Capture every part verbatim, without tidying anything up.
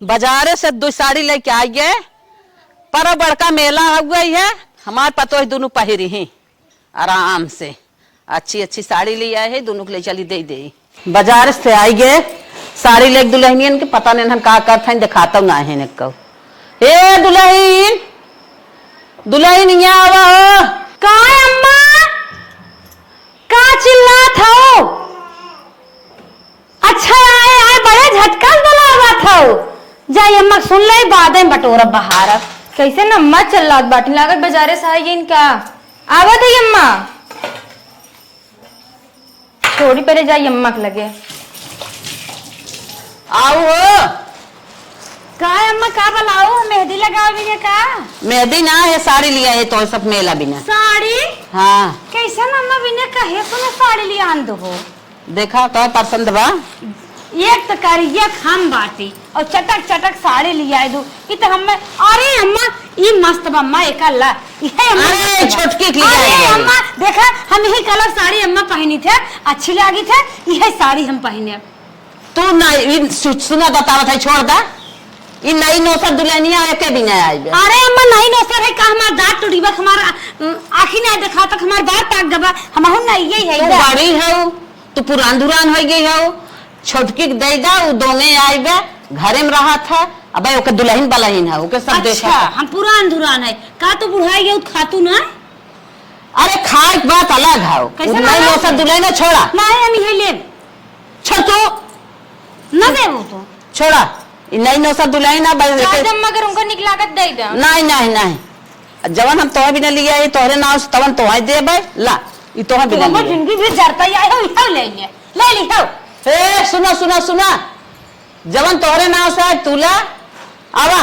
बाजारे से दुइ साड़ी लइके आइ गए, पर बड़का मेला होइ गइ है, हमार पतोह दुनू पहिरी ही आराम से। अच्छी अच्छी साड़ी लियाए है, दुनू के ले चली देइ देइ। बाजार से आइ गए, साड़ी लेके दुलहिनियन के पता नहीं हम का करत हैं, देखातउ नाहीं है इनको। ए दुलहिन, दुलहिन, हियाँ आवा हो। का है अम्मा? का चिल्लात हो? अच्छा, आए, आए, बड़े झटका से बुलावत हो। जाई अम्मा, सुन ले, बादे में बटोरब बहारब। कैसे न अम्मा चिल्लात बाटी, लागत बाजारे से आई इनका। आवत है अम्मा। छोड़ी, पहले जाई अम्मा के लगे। आऊ हो। का है अम्मा, का बुलाऊ? मेहंदी लगावे है का? मेहंदी ना है, साड़ी लिया है तो सब मेला बिना। साड़ी? हाँ। कैसन अम्मा, बिना कहे सुने साड़ी लिया आन दो हो? देखा, तो पसंद बा? एक तो करिया खम बाटी और चटक चटक साड़ी लियाए दू। ई तो हमें, अरे अम्मा, ई मस्त बा अम्मा, एका ला। इहे अम्मा अरे, मस्त बा। छोटकी के लिए अरे आए हैं। अम्मा, देखा, हम यही कलर साड़ी अम्मा पहनी थे, अच्छी लागी थे, इहे साड़ी हम पहने। तू ना, ई सु-, सुना बतावत है, छोड़ दा। ई नई नौसर दुल्हनिया एके भी ना आइबे। अरे अम्मा, नई नौसर है का, हमार दांत टूटी बा, हमार, अम, आँखी ना देखा तक हमार बार पाक गबा, हमहू ना यही है तू इधर। बड़ी हऊ, तू पुरान दुरान होइ गई हऊ। छोटकी के दे दा, उ दोंगे आइबे, घरे में रहत है। अबे ओके दुलहिन बलहिन है, ओके सब अच्छा, देखत है। हम पुरान दुरान है का, तू बुढ़ाई गई खातू ना? अरे खाए के बात अलग है, कैसे उ नई ना नौसर है? दुलहिन है, छोड़ा। नहीं, हम इहे लेब। छोड़ तू। ना देबो तो। छोड़ा। ई नई नौसर दुलहिन ना बन जा, देते। जब मगर उनको निक लागत दे दे। नहीं, नहीं, नहीं। जवन हम तोहे बिना लिया, ई तोहरे नाव से तवन तोहे देबे। ला, ई तोहे तू बिना हमर लिया। जिंदगी भी जरता ही आए हो, इहो ले ले। ले ली हो। ए, सुना, सुना, सुना। जवन तोहरे नाव से है, तू ला। आवा,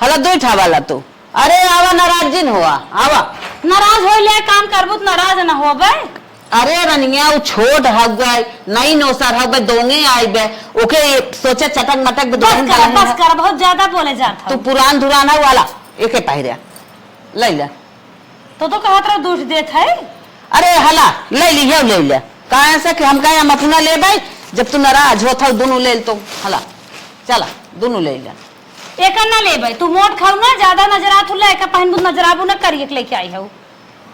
हला दुइ ठा वाला तू। अरे आवा, नाराज जिन होआ, आवा। नाराज होइले काम करबू त नाराज न होबे। अरे रनिया, उ छोट हउवे, नई नौसर हउवे, दोंगे आइबे, ओके सोचे चटक मटक बस दुल्हन कर, दुल्हन बस है। कर, बहुत ज्यादा बोले जात तू हो। पुरान धुरान हउ वाला, एके पहिरे, लइ ले। तो तो कहत रहो दूध देत है। अरे हला, लइ ली, यौ लइ ले। काहे से कि हम कहे हम अपना लेबै, जब तू नाराज होत हउ, दुनू ले ले तो हला, चला, दुनू ले ले। एका ना लेबै, तू मोट खाऊ ना, ज्यादा नजरात हुला, एका पहनबू नजराबू ना, करिए के लेके आई हऊ।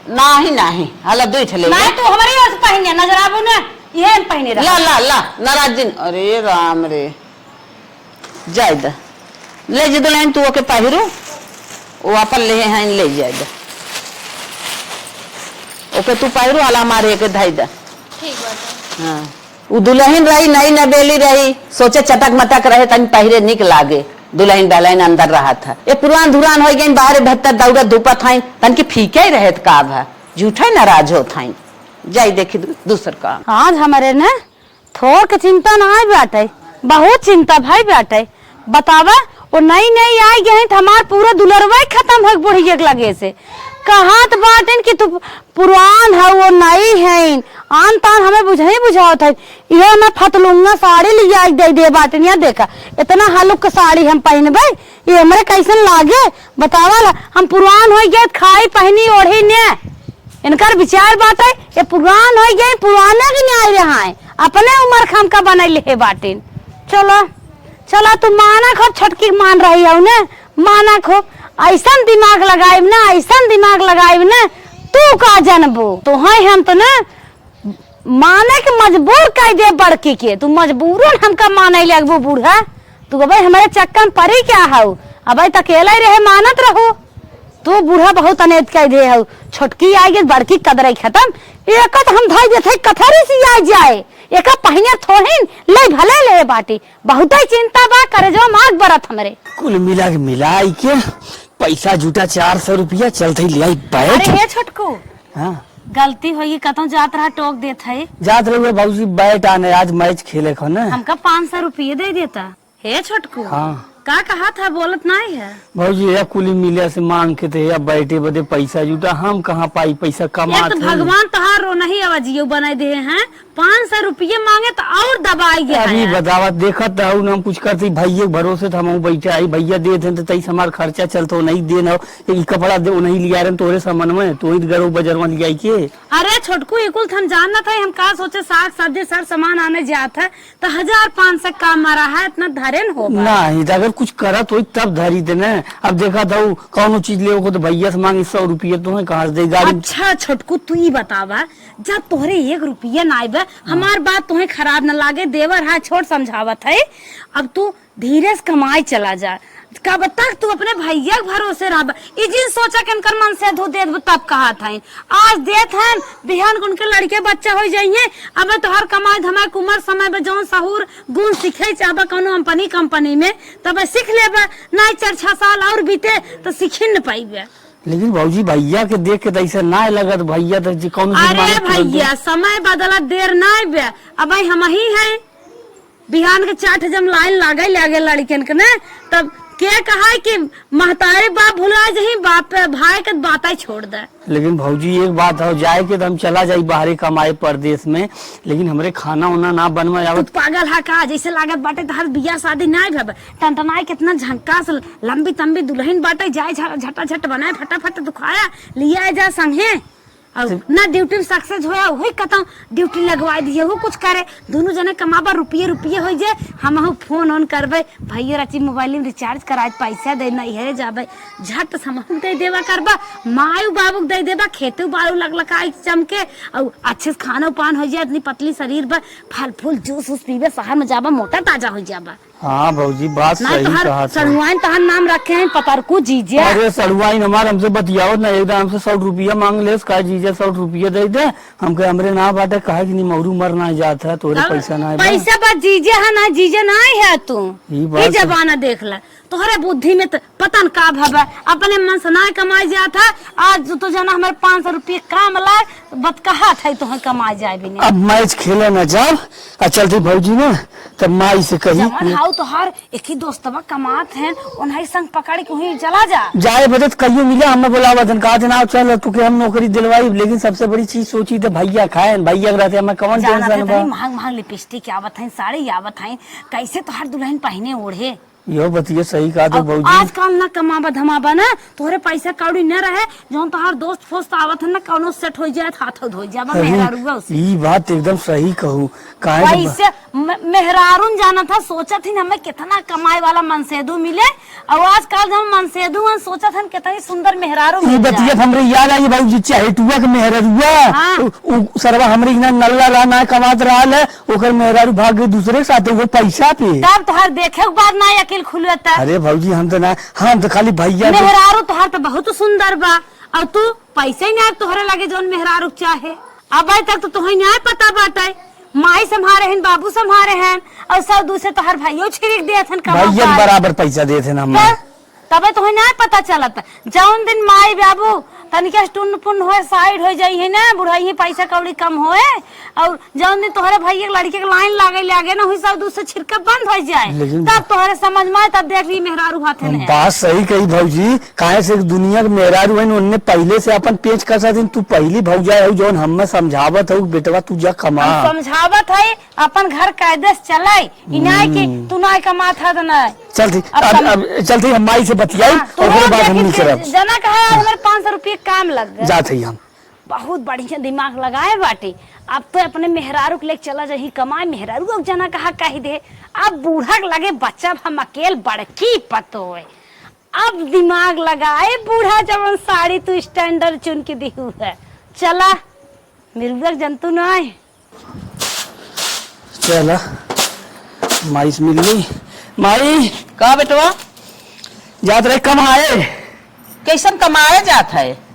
नाही, नाही, हला दुइ ठे लेबै। नाही, तू हमरे ओर से पहिने, नजराबू ना, इहे हम पहिने रह। ला, ला, ला, नाराज जिन, अरे राम रे, जाए द, ले जी दुल्हन, तू ओके पहिरू, वो अपन लेहे हैं, ले जाए द, ओके तू पहिरू, हला हमारे के धई द। ठीक बाटे। हाँ। उ दुलहिन रही, नई नबेली रही, सोचे चटक मटक रहे, तनी पहिरे निक लागे। दुलहिन डलहिन अंदर रहत ह। ए पुरान धुरान होइ गइन, बाहरे भीतर दौड़त धूपत हइन, तनकी फीके ही रहत का भा, झूठे नाराज होत हइन। जाई देखी दू-, दूसर काम। आज हमरे न थोड़ के चिंता नाहीं बाटे, बहुत चिंता भई बाटे। बतावा, ओ नई नई आई गई त हमार पूरा दुलरवा ही खतम होइ बुढ़िया के लगे से। कहत बाटिन कि तू पुरान हउ, ओ नई हइन, आन तान हमें बुझाई बुझावत हइन। इहे हमें फतलुंगा साड़ी लियाइ दे दे बाटिन, या देखा, इतना हलुक साड़ी हम पहिनबे, ये हमरे कैसन लागे? बतावा ला, हम पुरान होइ गए, खाई पहिनी ओढ़ी ने। इनकर विचार बाटे, ये पुरान होइ गए, पुराने के न्याय रहाए, अपने उमर खाम का बनैले हे बाटिन। चलो, चलो, तू माना खूब छोटकी मान रही हउ ने, माना खूब। अइसन दिमाग लगाइब ना, अइसन दिमाग लगाइब ना, तू का जनबू? तोहई हम तो ना माने के मजबूर कइ दे बड़की के। तू मजबूरन हमका माने लगबू बूढ़ा। तू अबे हमरे चक्कर में परी क्या हउ? अबे त अकेले रहे मानत रहू। तू बूढ़ा बहुत अनेत कइ दे हउ। छोटकी आइ गई, बड़की कदरई खतम। एका त हम धइ देत हई कथरी से आइ जाए। एका पहिने थोहिन ले भले ले बाटी। बहुतै चिंता बा, करेजवा माग बरत हमरे। कुल मिला के मिलाई के पैसा जुटा चार सौ रुपया, चलत ही लियाई बैट। अरे हे छोटकू, हाँ। गलती होई, कतौ जात रहा टोक देत है। जात रहुए भौजी बैट आने, आज मैच खेले खो ना। हमका पाँच सौ रुपये दे देता। हे छोटकू, हाँ। का कहा था, बोलत नाहीं है। भौजी, या कुली मिले से मांग के ते या बैटे बदे पैसा जुटा, हम कहाँ पाई पैसा, कमात एक तो है। भगवान तहार रो नहीं आवाजियो बनाए दे हैं, पाँच सौ रुपये मांगे त और दबाई गया अभी है। बतावा, देखत त हऊ ना, हम कुछ करती, भैया के भरोसे त हमहू बैठे आई, भैया देत हैं त तई से हमार खर्चा चलत हो, नहीं देन हो, ई कपड़ा दे, नहीं लिया रहे तोरे समन में, तो ही गरो बजरवा लियाई के। अरे छोटकू, ई कुल त हम जानत है, हम का सोचे, साग सब्जी सर सामान आने जात है, त हजार पाँच सौ का मारा है, इतना धरेन हो बा। नहीं, त अगर कुछ करत होई तब धरी दे न। अब देखा था, कौनो चीज लेवे को तो भैया से मांगी, सौ रुपया तो है, कहाँ से दे गाड़ी? अच्छा छोटकू, तू ई बतावा, जब तोहरे एक रुपया ना आइबे, हाँ। हमार बात तोहे खराब न लागे, देवर है, छोट समझावत है, अब तू धीरे से कमाए चला जा। कब तक तू अपने भैया के भरोसे रहबे? ई जिन सोचा के इनकर मनसेधू देत बा तब कहत हईन। आज देत हन, बिहान के उनके लड़के बच्चा हो जाइए। अब तोहर कमाई धमाई के उमर समय बा, जौन सहूर गुण सीखे चाहबा कौनो कंपनी, कंपनी में, तब सीख लेबा। नहीं, चार छह साल और बीते तो सीखी न पाइबे। लेकिन भौजी, भैया के देख के तो ऐसा ना लगत, भैया तो जी कौनो चीज अरे मांगे तुरंत दे। भैया, समय बदलत देर ना बे। अब हम ही है, बिहान के चार ठे जब लाइन लागे लागे लड़कियन के ना, तब के कहा है कि महतारी बाप भुला जही, बाप पे भाई के बातें छोड़ दे। लेकिन भौजी, एक बात हो, जाए के तो हम चला जाई बाहरे कमाए परदेश में, लेकिन हमरे खाना उना ना बनवा तू आवत। पागल है का? जैसे लागत बाटे तोहार बियाह शादी ना भब, टनटनाए कितना झंकास लंबी तंबी दुल्हन बाटे, जाए झ-, झटा झट बनाए, फटाफट दुखाया लिया जा संगे। और ना ड्यूटी में सक्सेस होया, वही कतौ ड्यूटी लगवा दिए, वो कुछ करे, दोनों जने कमाबा, रुपये रुपये हो जे, हमहू फोन ऑन करबे, भैया रची मोबाइल में रिचार्ज कराए, पैसा दे, नैहरे जाबे, झट से हमहू दे देवा करबा, मायू बाबू के दे देबा, खेतू बारू लग लगा चमके, और अच्छे से खानो पान हो जाए, इतनी पतली शरीर बा, फल फूल जूस वूस पीबे, शहर में जाबा, मोटा ताजा हो जाबा। हाँ भौजी, बात ना सही तोहर कहा था। सड़ुआइन तोहर नाम रखे हैं पतरकू जीजे। अरे सड़ुआइन हमार हमसे बतियावत ना, एकदम हमसे सौ रुपया मांग लेस, कहा जीजे सौ रुपया दे दे, हमके हमरे ना बाटे, कहा कि निमौरू मर ना जात है, तोरे तब पैसा ना है बा। पैसा बा जीजे है ना, जीजे ना है तू। ई ई बात तो जमाना देख ले, तोहरे बुद्धि में तो पता न का भवा, अपने मन से ना कमाई जात है, आज तो जना हमारे पाँच सौ रुपये काम लाग, बत कहा था तोहे कमाई जाए बिना। अब मैच खेले ना जाब, आ चलती भौजी ना, तब माई से कही। जवन हाउ तोहार एक ही दोस्तवा कमात हैं, उन्हीं संग पकड़ के वहीं चला जा। जाए बदे त कहियो मिला, हमें बोलावत हन, कहत हन, "आओ चल, तुके हम नौकरी दिलवाई।" लेकिन सबसे बड़ी चीज सोची त भैया खाएन, भैया के रहते हमें कौन जानत टेंशन है बा। तनी महंग महंग लिपस्टिक आवत हैं, साड़ी आवत हैं, कैसे तोहार दुल्हन पहिने ओढ़े? यो बतिया सही कहा तो और भौजी। आजकल ना कमाबा धमाबा ना, तोहरे पैसा कौड़ी न रहे, जौन तोहार दोस्त फोस्त आवत है ना, कौनो सेट हो जाए, हाथ धो जाबा अरे, मेहरारुआ से। ई बात एकदम सही कहू, काहे से वैसे म-, मेहरारून जानत है, सोचत ही हमें कितना कमाए वाला मनसेदू मिले, और आजकल जब मनसेदू हन, सोचत हन कितनी सुंदर मेहरारू ई मिल बतिया जाए। हमरे याद आई बाबूजी, चहेटुआ के मेहरारुआ, हाँ। उ, उ सरवा हमरे इतना नल्ला रहा, ना कमात रहा ले, ओकर मेहरारू भाग गई दूसरे के साथे, वो पैसा पे। तब तोहर देखे के बाद ना अकिल खुलता। अरे भौजी, हम तो ना, हम तो खाली भैया के मेहरारू तोहर तो बहुत सुंदर बा, और तू पैसे ही ना तोहरे लगे जौन मेहरारू चाहे। अब तक तो तोहे ना पता बाटे, माई संभारे हन, बाबू संभारे हन, और सब दूसरे तोहर भाइयों छिड़क देत हन कमा भैया के पाए। बराबर पैसा देत हन हम। तब तबे तोहे ना पता चलत। जौन दिन माई बाबू तनिके टुन्न पुन्न होए, साइड हो जाई है ना, बुढ़ाई है, पैसा कौड़ी कम होए, और जौन दिन तोहरे भैया के लड़के के लाइन लागे लागे ना, हुई सब दूध से छिड़का बंद हो जाए, लेकिन तब तोहरे समझ में आए, तब देख ली मेहरारू हाथे हम नहीं। बात सही कही भौजी, काहे से दुनिया के मेहरारू है, उनने पहले से अपन पेच कसा दिन, तू पहली भौजाई हो, जौन हमें समझावत हो, "बेटवा तू जा कमा।" हम समझावत है, अपन घर कायदे से चलाई, ई नाय कि हम्म। तू नाय कमात हा त नाय। चल ठीक, अब अब, कम- अब चल ठीक, हम माई से बतियाई हाँ, तू और ओकरे रोज बाद हम देखी निकलब। जना कहा, "यार, हमारे पाँच सौ रुपये काम लग गए।" जात हई हम। बहुत बढ़िया दिमाग लगाए बाटे। अब तो अपने मेहरारू के लेके चला जाही कमाए, मेहरारू अब जना कहा कही दे। अब बूढ़ा के लगे बच्चा हम अकेल बड़की पतोय। अब दिमाग लगाए बूढ़ा, जवन साड़ी तू स्टैंडर्ड चुन के दिहू है। चला, मिरुआ के जंतु नाय। चला, माई से मिल ली। माई! का बेटवा? जात रहे कमाए। कैसन कमाए जात है?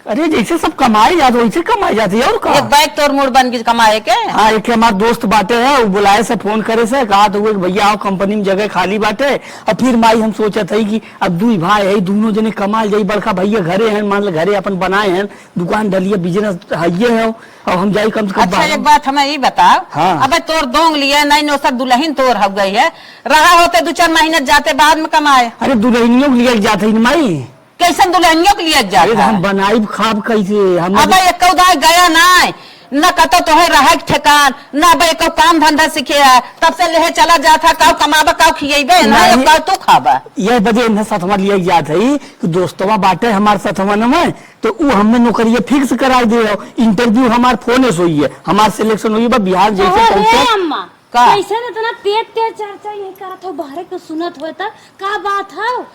अरे, जैसे सब कमाए जात, वैसे कमाए जात है, और का? एक बैग तोर मूड़ बन गई कमाए के। हाँ, एक हमार दोस्त बाटे है, वो बुलाए से, फोन करे से, कहा तो वो, "भैया आओ, कंपनी में जगह खाली बाटे।" और फिर माई हम सोचत है कि अब दुई भाई है, दोनों जने कमाल जाई, बड़का भैया घरे हैं, मान ले घरे अपन बनाए हैं, दुकान डलिया, बिजनेस हइये है, अब हम जाई कम से कम अच्छा, बाहर। एक बात हमें ई बताओ, हाँ। अबे तोर दोंग लिए नहीं, नौसर दुल्हन तोर हो गई है, रहा होते दो चार महीने जाते बाद में कमाए। अरे दुल्हनियों के लिए जाते ही न माई। कैसन दुल्हनियों के लिए जाते अरे हम हैं? बनाई खाब कैसे? हम अबे एक कौदा गया ना, न कतो तोहे रहे के ठेकान, न अबे एको काम धंधा सीखे है, तब से लेहे चला जात है, काऊ कमाबा, काऊ खियेबे, ना नहीं। काऊ तू खाबा। ये बदे इन्हें सथवा लिए जात है कि दोस्तवा बाटे हमार सथवन में, तो उ हमें नौकरिया फिक्स कराई दे हो। इंटरव्यू हमार फोने से होई है, हमार सिलेक्शन होई बा बिहार जैसे कहो हे तैसे। अम्मा, का? कैसे न इतना तेज तेज चर्चा यही करत हो, बहरे के सुनत हो त का बात हो?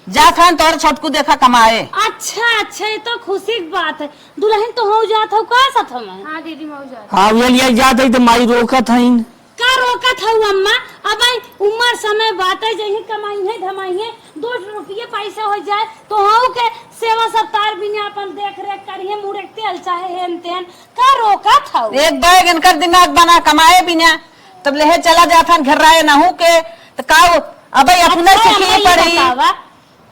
जात हन तोहर छोटकू देखा कमाए। अच्छा, अच्छा, ये तो खुशी की बात है। दुलहिन तो हो जात हो का साथ में? हाँ दीदी, मैं हो जात। हाँ, ये लिए जात है तो माई रोकत हईन। का रोकत हऊ अम्मा? अब आई उम्र समय बाटे, जही कमाई है धमाई है, दो रुपये पैसा हो जाए तो हऊ के सेवा सत्कार बिना अपन देख रेख करिए, मुड़े तेल चाहे हेन तेन। का रोकत हऊ? एक बैग इनकर दिमाग बना, कमाए बिना तब लेहे चला जात हन घर राय नहू के। त का अब अपने अच्छा, सीखिए अम्मा, ये पड़ी। बतावा,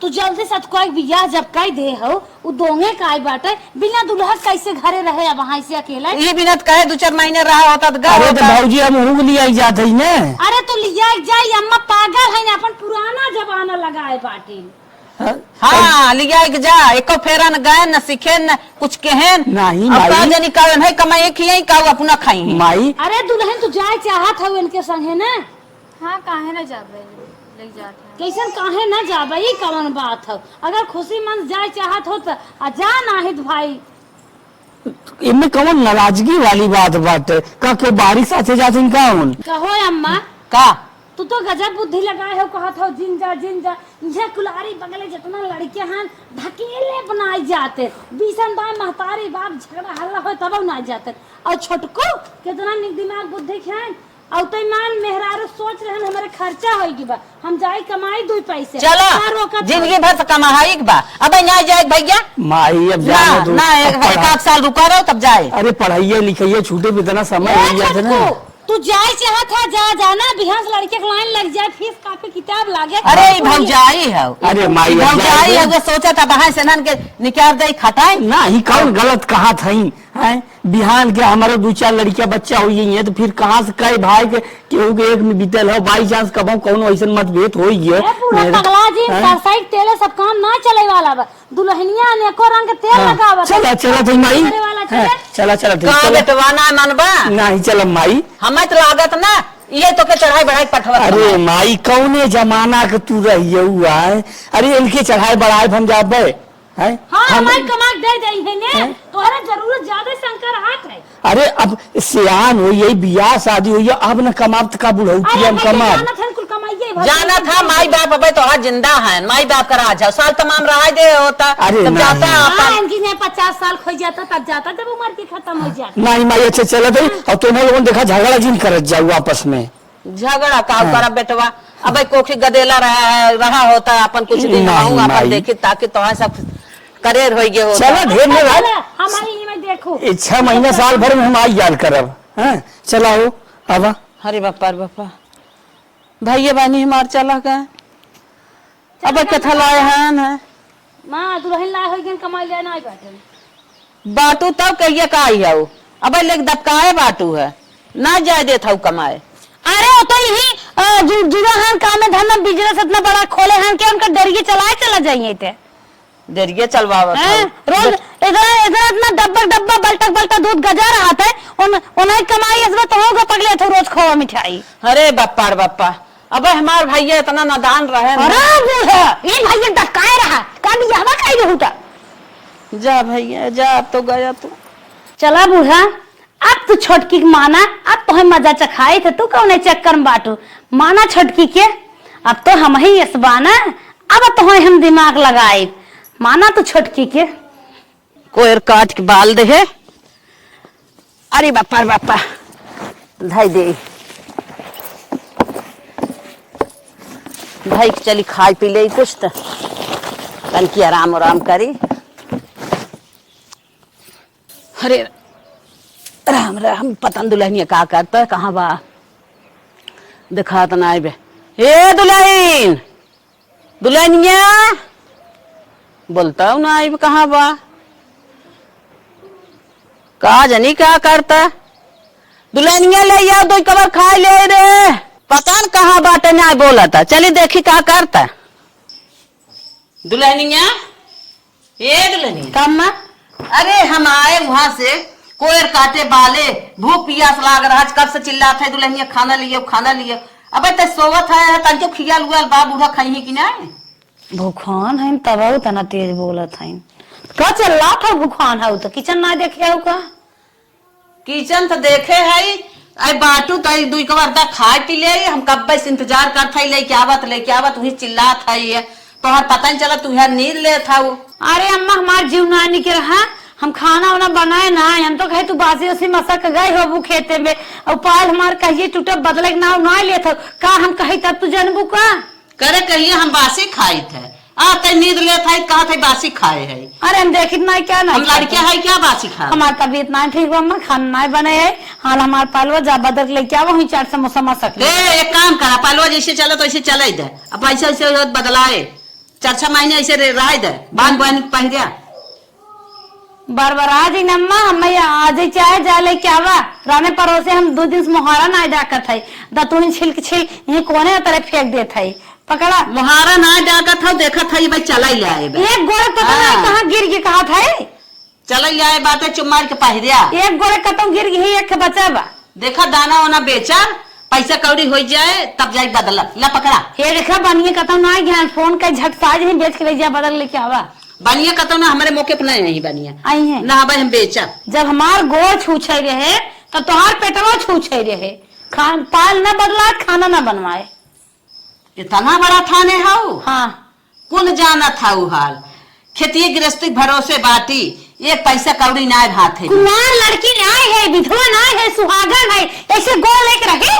तू जल्दी से कोई बियाह जब कई दे हो, उ दोंगे काय बाटे, बिना दुल्हा कैसे घरे रहे अब वहाँ से अकेले? ई बिना त कहे दू चार महीने रहा होता त गा अरे तो होता। भौजी, हम हूँ लिया जात है ने। अरे तो लिया जाई, अम्मा पागल है ना, अपन पुराना जमाना लगाए बाटी। हाँ? हाँ, लिया के जा, एको फेरा न गए, न सीखे, न कुछ कहेन। नहीं, अब का माई। जानी का है कमाई खियाई का अपना खाई है। माई। अरे दुलहिन, तू जाए चाहत हो इनके संगे ना? हाँ, काहे ना जाबे, ले जात है। कैसन काहे ना जाबे, ई कवन बात हो? अगर खुशी मन जाए चाहत हो त आ जा, नाहित भाई। इनमें कवन नाराजगी वाली बात बाटे? का केहू बाहरी साथे जात हन का उन? कहो अम्मा। का? तू तो गजब बुद्धि लगाए हो, कहत हो जिन जा, जिन जा। इहे कुलारी बगले जितना लड़के हैं, ढकेले बनाए जाते। बीसन दाए महतारी बाप झगड़ा हल्ला हो तब ना जाते। और छोटको कितना निक दिमाग बुद्धि के हैं, अउ तो ईमान मेहरारू सोच रहन, हमरे खर्चा होई गी बा, हम जाई कमाई दुई पैसे। चला, का रोकत जिंदगी हो? भर से कमाई के बा, अब ना जाए भैया। माई, अब ना, जाने दो, ना, एक, अब एक पढ़ा- आध साल रुका रहो, तब जाए। अरे, पढ़ाइए लिखाइए छूटे में इतना समय ए, हो गया था ना। छोटकू, तू जाए चाहत है, जा, जा ना, बिहान से लड़के के लाइन लग जाए, फीस कापी किताब लागे। अरे, ई तू भौजाई है। अरे, माई, अब भौजाई जाए है, दो। वो सोचा था, बहाय से नन के निकाल दे, खटाए। ना, ही कौन गलत कहा था, ही? हैं? बिहान के हमारे दू चार लड़कियां बच्चा हो गई हैं, तो फिर कहाँ से कई भाई के केहू के एक में बीतल हो, by chance कबो कौनो ऐसन मतभेद हो गया। ए, बूढ़ा मेरे, पगला जी, हैं? सरसई के तेले सब काम ना चले वाला बा। दुल्हनिया अनेको रंग के तेल हाँ, लगावत चला, है। चला तो माई। करे वाला हाँ, चले। चला, चला, ठीक, का चला। बेटवा ना मनबा? नहीं, चला माई। हमें तो लागत ना, ये तो के चढ़ाई बढ़ाई पठवत अरे हमें। माई, कौने जमाना के तू रहिए हुआ है? अरे इनके चढ़ाई बढ़ाई हम जाबे। हैं? हाँ, हम हमार कमाक दे दे है ने। हैं? तोहरा जरूरत ज्यादा शंकर हाथ है। अरे, अब सियान होई, यही बियाह शादी होई, अब न कमाब त का बुढ़ौती अरे, हम भाई, कमाब? जानत हन कुल कमाइए भर जानत है, माई बाप अबे तोहार जिंदा है, माई बाप का राज है, साल तमाम रहा दे होता, अरे, तब जाता नहीं। हाँ, अपन। इनकी ने पचास साल खोई जाता, तब जाता, जब उम्र की खत्म हो जाता। नहीं, माई, अच्छा, चलत है, और तुम लोगन देखा, झगड़ा जिन करत जाऊ आपस में। झगड़ा का हाँ। करब बेटवा, अबे कोखी गदेला रहा है, रहा होता अपन कुछ दिन नहीं, रहूं, अपन माई। देखी ताकि तोहार सब करेर होई गए होता। चलो, ढेर न रहा। चलो, हम आई में देखो। ए, छह महीना, साल भर में हम आई जाल करब। हाँ, चला हो, आवा। अरे बापा रे बापा, भैया बहनी हमार चला गए। अब चला कथा गए। लाए हैं, हैं? माँ, दुल्हन लाए होई गन कमाई ले ना आई बाटे। बाटू तब कहिए का आई हऊ? अबे लेके दबकाए बाटू है, ना जाए देत हऊ कमाए। अरे, वो तो यही, अ, जु-, जुड़ा हन काम में, धंधा, business इतना बड़ा खोले हन कि उनका डेरिये चलाए चला जाइए थे। डेरिये चलवावत हैं? हऊ। रोज इतना, इतना, इतना डब्बा, डब्बा, बल्टक, बल्टक दूध गजा रहा था, उन, उन्हें कमाई इसमें तो होगा पगले थे रोज खोवा मिठाई। अरे बप्पा रे बप्पा, अबे हमार भैया इतना नादान रहे न। अरे बूढ़ा, ई भैया दबकाए रहा, का बियाहवा काहे में होता? जा भैया, जा, अब तो गया तू। चला बूढ़ा, अब तू छोटकी के माना, अब तोहे मजा चखाई थे, तू कौने चक्कर में बाटू? माना छोटकी के, अब तो हम ही यस बाना, अब तोहे हम दिमाग लगाई, माना तू छोटकी के। कोयर काट के बाल दे है। अरे बापा रे बापा, धई दे। धई के चली खाई पी ले कुछ त तनकी आराम आराम करी। अरे राम राम, पता न दुल्हनिया का करता, कहाँ बा, दिखात ना आइबे। ए दुल्हन, दुल्हनिया, बोलता हूँ ना, आइब कहाँ बा? का जानी का करता? दुल्हनिया ले आओ, दो कबर खाए ले रे। पता न कहाँ बाटे, ना बोलता। चली देखी का करता। दुल्हनिया, ए दुल्हनिया। का अम्मा? अरे हम आए वहां से, कोयर काटे बाले, भूख पियास लाग रहा, कब से चिल्लात है दुल्हनिया, खाना लियो, खाना लियो। अबे ते सोवत है, तंचो खियाल उयाल बा, बूढ़ा खाई है कि नहीं? भूखान हइन तब उतना तेज बोलत हइन। का चिल्लात हौ भूखान हौ त किचन ना देखे हौ का? किचन त देखे हई, आई बाटू तो एक दुई कवर दा खाए पी ले, हम कब्बे से इंतजार करत हई, लेके आवत, लेके आवत, वही चिल्लात हई, तोहर पता नहीं चला, तू यार नींद लेत हऊ। अरे अम्मा, हमार जीव ना निके रहा, हम खाना वाना बनाए ना, हम तो कहे तू बासी उसी मसक गए होबू खेते में, और पायल हमार कहिए टूटब बदले के नाव ना लेत हो, का हम कही तब तू जानबू का? करे कहिए हम बासी खाइत है, आ तै नींद लेत है, कहत है बासी खाए है। अरे हम देखित नहीं क्या नहीं हम लड़के खाते। है क्या बासी खा? हमार तबीयत नहीं ठीक बा, अम्मा, खाना नहीं बने है। हाल हमार पालवा जा बदल के लेके आवा, वहीं चाट समोसा मसक ले। ए, एक काम करा, पालवा जैसे चलत वैसे चले दे, अब ऐसे ऐसे होत बदलाए, चार छह महीने ऐसे रे-, रह दे, बांध बांध के पहिरिया। बरबरा जी नम्मा, हम आज ही चाहे जा लेके आवा, राने परोसे हम दो दिन से मोहारा ना डाकत है, दतुन छिल के छिल, ये कोने तरह फेंक देत है। पकड़ा। मोहारा ना डाकत हौ, देखत हौ, ये भाई चला ही ले आए बा। एक गोड़े पता नहीं हाँ। कहाँ गिर गए, कहा था ये? चला ही ले आए बाटे, चुप मार के पहिरिया। एक गोड़े कतौ गिर गई, एक के बचा बा। देखा दाना वाना बेचा, पैसा कौड़ी हो जाए, तब जाई बदलब। ला पकड़ा। ये देखा बनिए कतौ ना गया, फोन का झट साज ही बेच के ले जा, बदल लेके आवा। बनिए कतौ ना, हमारे मौके पे नहीं आई बनिए। आई है। ना भाई हम बेचा। जब हमार गोड़ छूछे रहे, तब तोहार पेटवा छूछे रहे। खान, पाल ना बदला, खाना ना बनवाए। इतना बड़ा थाने हऊ? हाँ। कुल जानत हऊ हाल। खेती गृहस्थी भरोसे बाटी, एक पैसा कौड़ी नाय भात है। कुमार लड़की नाय है, विधवा नाय है, सुहागन है, ऐसे गोड़ लेके रहे?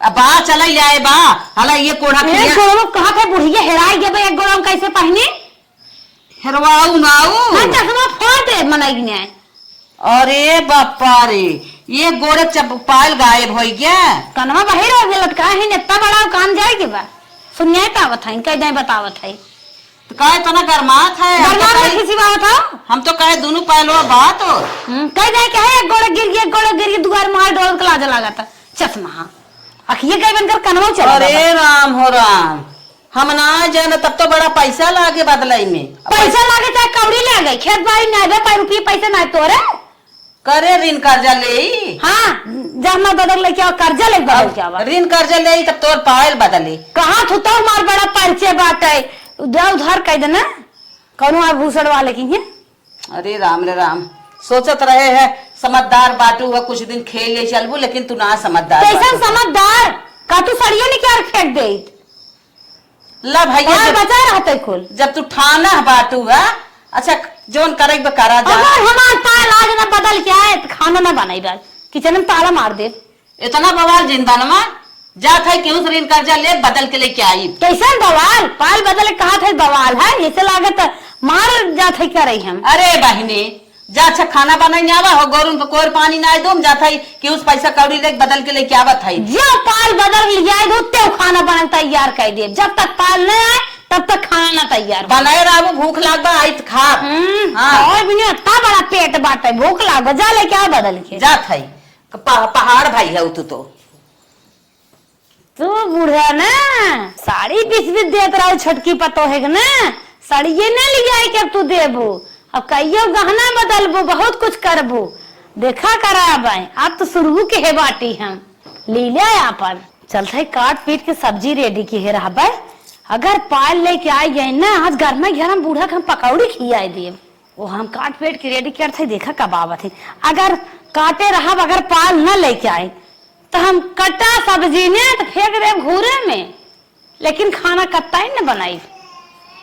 अब बा चला जाए बा, हला ये कोढ़ा एक किया। गोड़वा कहाँ थे बुढ़िया हेराई गए बा, एक गोड़वा कैसे पहने? हेरवाऊ नाऊ। ना चश्मा फोड़ दे मनई ने। अरे बापा रे, ये गोरख चप-, पायल गायब होई गया। कनवा बहिर हो गया, लटका है, इतना बड़ा काम जाए के बा। सुनिए तावत है, कह दे बतावत है। तो काहे इतना गरमात है? हम तो गरमात कहे, है, किसी बात हो? हम तो कहे दोनों पायलवा बात हो। हम्म, कह दे के है, एक गोड़े गिर गया, एक गोड़े गिर गया, दुआर मार डोल के लाज लागत है। चश्मा, हाँ। अखिए कई बनकर कनवा चला अरे बाबा। राम हो राम, हम ना जाने, तब तो बड़ा पैसा लागे बदलई में। पैसा लागे चाहे कौड़ी लागे, खेत बाड़ी ना बे, पाँच रुपये पैसे ना तोरे। करे ऋण कर्जा लेई। हाँ, जब मैं बदल लेके आओ, कर्जा लेके बदल अब के आवा। ऋण कर्जा लेई, तब तोर पायल बदली। कहाँ थू तो हमार बड़ा परिचय बात है, उधार उधार कह देना, कौनो आभूषण वाले की है। अरे राम रे राम, सोचत रहे है समझदार बाटू है, कुछ दिन खेल ले चलबू, लेकिन तू ना समझदार कैसन बाटू। समझदार? का तू सड़िया निकाल फेंक दे? ला भैया, का जब, बचा रहते कुल? जब तू ठाना बाटू है, अच्छा, जोन करे के बा करा जा। अगर हमार पायल आज ना बदल के आए, तो खाना ना बनाई बा, किचन में ताला मार दे। इतना बवाल जिंदनमा, जात है केहू से ऋण कर्जा ले, बदल के लेके आई। कैसन बवाल? पाल बदल के कहा था बवाल है, जैसे लागत मार जात है क्या रही हम। अरे बहिनी, जा अच्छा खाना बनाई आवा हो, गोरुन पे कोर पानी ना दूम, जात है केहू से पैसा कौड़ी लेके बदल के लेके आवत है। जो पाल बदल के लिया दो, ते खाना बना तैयार कर दे। जब तक पाल न आए, तब तक खाना ना तैयार हो। बनाए रहबू, भूख लाग बा, आई त खा। हम्म, हाँ। और भी नहीं, इतना बड़ा पेट बाटे, भूख लाग बा, जा लेके आ बदल के। जात है। पह-, पहाड़ भाई है तू तो। तू बूढ़ा ना, साड़ी बीस बीस देत रहो छोटकी पतोहे के ना, साड़िये ना लियाई के अब तू देबू, अब कहियो गहना बदलबू, बहुत कुछ करबू, देखा करा अब, अब तो शुरू के है बाटी हम, ली ले आपन। चलत है काट पीट के सब्जी रेडी की है रहबे, अगर पाल लेके आई गई ना, आज गर्मा गर्म बूढ़ा के हम पकौड़ी खियाई देब। वो हम काट पेट के रेडी करत है, देखा कब आवत है। अगर काटे रहब, अगर पाल न लेके आए, तो हम कटा सब्जी ने तो फेंक देब घूरे में, लेकिन खाना कत्ता ही न बनाई।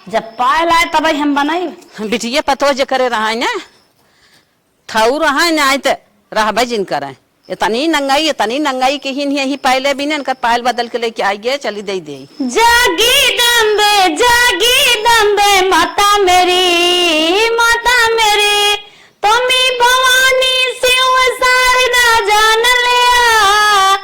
जब पाल आए, तब ही हम बनाई। बिटिया पतोह जे करे रहा है ना, थाऊ रहा है ना, आए तो रहबे जिन करे। इतनी नंगाई, इतनी नंगाई कि हिन यही पहले भी ने इनकर पायल बदल के लेके आई गए, चली दे दे। जागी दम्बे, जागी दम्बे, माता मेरी, माता मेरी, तुम्ही भवानी शिव शारदा जान लिया।